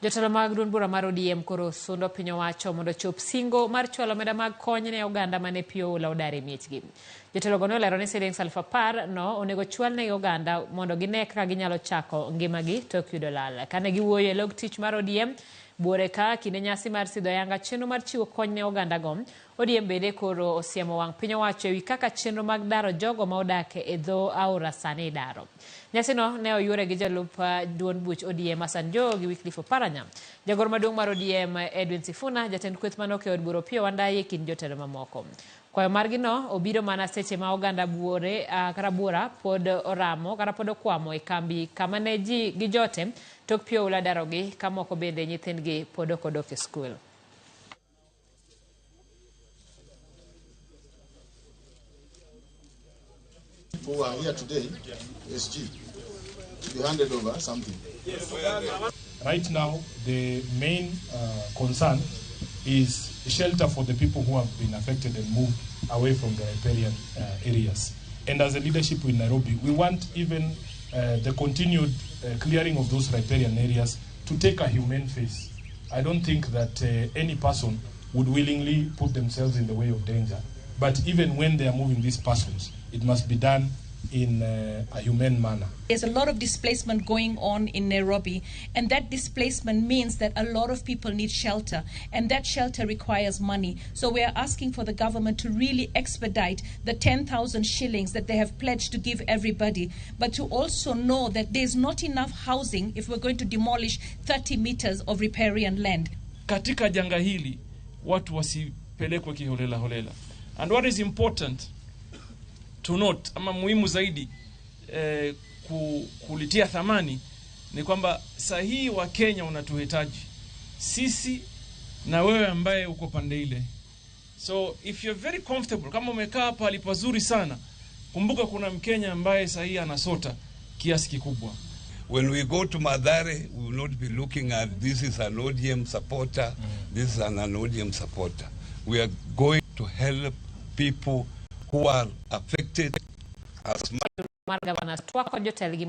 Jotelo mag duond bura mar ODM koro sundo piny owacho mondo ochop singo mar chwalo omenda mag kony ne oganda mane pi oula odar e miechgi. Jotelogo ne olero ni siling 10,000 no onego chwal ne oganda mondo gine kaka ginyalo chako ngimagi tok yudo lal. Kane giwuoyo e log tich mar ODM buore ka kinde nyasi mar sidho ayanga chenro mar chiwo kony ne ogandago, ODM bende koro osiemo wang' piny owacho ewi kaka chenro mag daro jogo ma odak e dho aora sani idaro. Nyasino ne oyuore gi jalup duond buch ODM Hassan Joho gi Wycliffe Oparanya. Jagoro maduong' mar ODM Edwin Sifuna, jatend kweth manok e od bura Opiyo Wandayi e kind jotelo mamoko. Kwayo margi no obiro mana seche ma oganda buore kata buora pod oramo kata pod okwamo e kambi kama ne ji gijote tok pi oula darogi ka moko bende nyithindgi pod ok odok e skul. Who are here today, SG, to be handed over something. Right now, the main concern is shelter for the people who have been affected and moved away from the riparian areas. And as a leadership in Nairobi, we want even the continued clearing of those riparian areas to take a humane face. I don't think that any person would willingly put themselves in the way of danger. But even when they are moving these persons, it must be done in a humane manner. There's a lot of displacement going on in Nairobi, and that displacement means that a lot of people need shelter, and that shelter requires money. So we are asking for the government to really expedite the 10,000 shillings that they have pledged to give everybody, but to also know that there's not enough housing if we're going to demolish 30 meters of riparian land. Katika janga hili watu wasipelekwe kiholela holela. And what is important to note, ama muhimu zaidi kulitia thamani ni kwamba sahihi wa Kenya unatuhitaji sisi na wewe ambaye uko pande ile. So if you're very comfortable, kama umekaa pahali pazuri sana, kumbuka kuna Mkenya ambaye sahihi anasota kiasi kikubwa. When we go to Mathare, we will not be looking at this is an ODM supporter, this is an ODM supporter. We are going to help people who are affected as much. Mar gavana twak kod jotendgi.